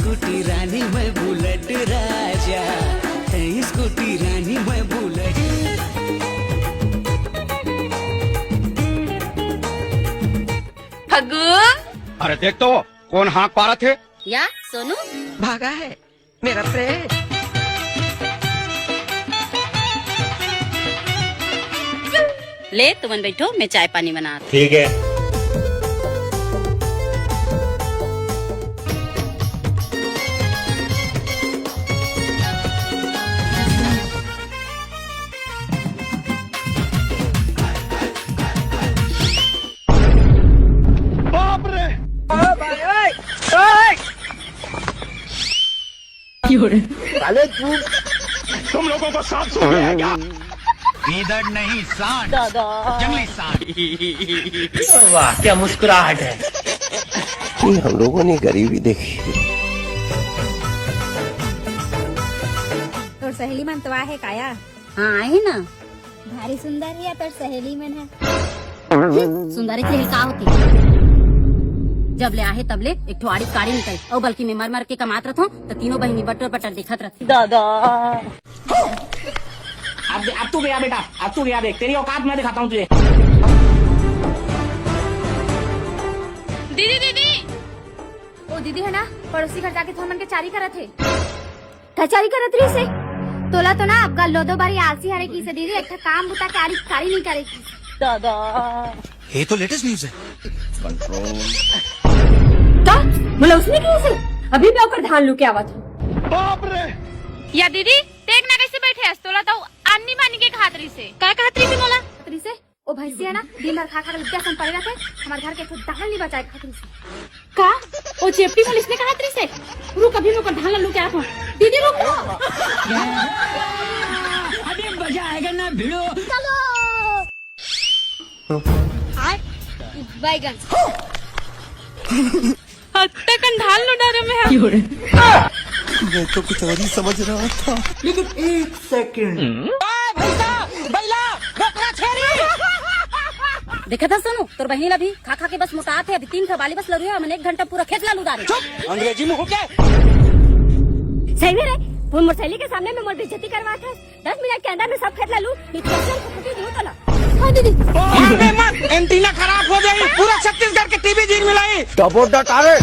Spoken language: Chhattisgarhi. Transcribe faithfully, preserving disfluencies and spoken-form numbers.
स्कूटी रानी मैं बुलेट राजा, तेरी स्कूटी रानी मैं बुलेट। फग्गू। अरे देख तो, कोन हाँक पारत हे? या सोनू। भागा है मेरा प्रेम। ले तुमन बैठो, मैं चाय पानी बनात। ठीक है। बाप रे। साले तू, तुम लोगों को सांप सूंघ गया क्या? गीदड़ नहीं, सांड। दादा। जंगली सांड। वाह, क्या मुस्कुराहट है। ये हम लोगों ने गरीबी देखी है। तोर सहेली मन तो आहे काया? हाँ, आहे ना। भारी सुंदर हे या तोर सहेली मन हे। सुंदरी के का होती? जब ले आहे तब ले एक ठो आड़ी काड़ी निकल, अउ बल्कि मैं मर मर के कमात रथों, त तीनों बहिनी बटर बटर देखत रथे। दादा। अब, अब तू गया बेटा, अब तू गया, देख तेरी औकात मैं दिखाता हूँ तुझे। दीदी, दीदी। ओ दीदी हे ना, पड़ोसी घर जाके थोन मन के चारी करत हे। कचहरी करत रहिस हे। तोला तो ना अब लोदो बारी आलसी हरे किसे दीदी, एक ठा काम बुता के आरी कारी नहीं करे किसे। दादा। ये तो लेटेस्ट न्यूज़ है। कंट्रोल। का? मोला उसने किसे? अभी मैं ओकर धान लुके आवत हूँ। बाप रे। या दीदी, तें ना कैसे बैठे हस? तोला तो अन्नी बानी के कहत रहिस हे। का कहत रहिस हे मोला? कहत रहिस हे, ओ भैंसी हे ना, दिन भर खा खा के लुद्दा सन पड़े रहथे, हमर घर के एक ठो दाल नहीं बचाए खातिर से। का? ओ चेपटी मन इसने कहत रहिस हे, रुक अभी मैं ओकर धान ला लुके आत हूँ। दीदी रुक तो। अभी मजा आएगा ना भिड़ो। चलो। आय, बैगन। हत्ता कन धान लो डारे में है। मैं तो कुछ और ही समझ रहा था। लेकिन एक सेकंड। देखा था सोनू, तोर बहिनी ला भी खा खा के बस मोटात हे। अभी तीन ठा बाली बस लरुए, हमन एक घंटा पूरा खेत ला लुदारे। चुप, अंग्रेजी में हो क्या? सही में रे, वो मोर सहेली के सामने में मोर बेइज्जती करवात हे। दस मिनट के अंदर में सब खेत ला लू, नहीं तो कैसे फुटी दूँ तो ला। हाँ दीदी। अरे मत, एंटीना खराब हो जाई, पूरा छत्तीसगढ़ के टीवी झील मिलाई। डबो डटारे।